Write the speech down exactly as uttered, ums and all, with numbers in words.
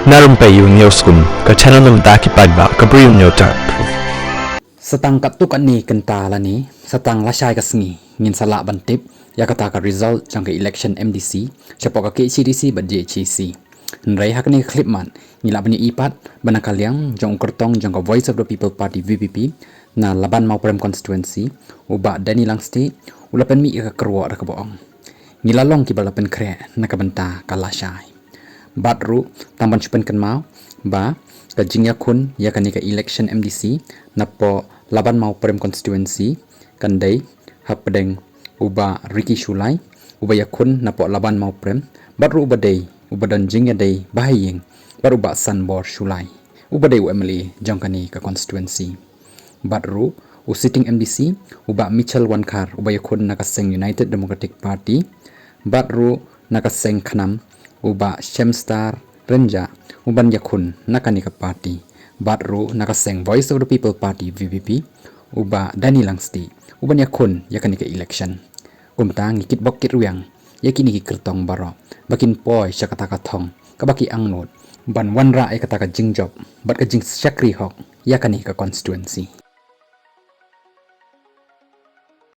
Na Rympei U Hynñiewskum, ka channel na ka bynta ki paidbah ka Ri U Hynñiewtrep. Sa tang katto katne kynta lane sa tang lashai ka sngi ngin sa lah ban tip ïa kata ka result jong ka election M D C shapoh ka K H A D C bad J H A D C. Hynrei ha kane ka khyllipmat ngi lah ban ïohi pat ba na ka liang jong u kyrtong jong ka Voice of the People Party, V P P, na Laban Mawprem constituency, u Bah Danny Langstih, u la pynmih ïa ka kyrwoh da kaba ong, ngi la long kiba la pynkhreh na ka bynta ka lashai. Bad ruh tang ban shu pynkynmaw ba ka jingïakhun ïa kane ka election M D C napoh Laban Mawprem constituency kan dei hapdeng u Bah Ricky Shullai, uba ïakhun napoh Laban Mawprem, bad ruh uba dei uba don jingïadei ba ha ïing bad u Bah Sanbor Shullai, uba dei u M L A jong kane ka constituency. Bad ruh u sitting M D C, u Bah Michelle Wankhar, uba ïakhun na ka seng United Democratic Party, bad ruh na ka seng KHNAM, u Bah Shemstar Rynjah, uban ïakhun na kane ka party, bad ruh na ka seng Voice of the People Party, V P P, u Bah Danny Langstih, uban ïakhun ïa kane ka election. Kumta ngi kitbok kitrwiang ïa kine ki kyrtong baroh ba kin poi sha kata ka thong kaba ki angnud ban wanrah ïa kata ka jingjop bad ka jingshakri hok ïa kane ka constituency.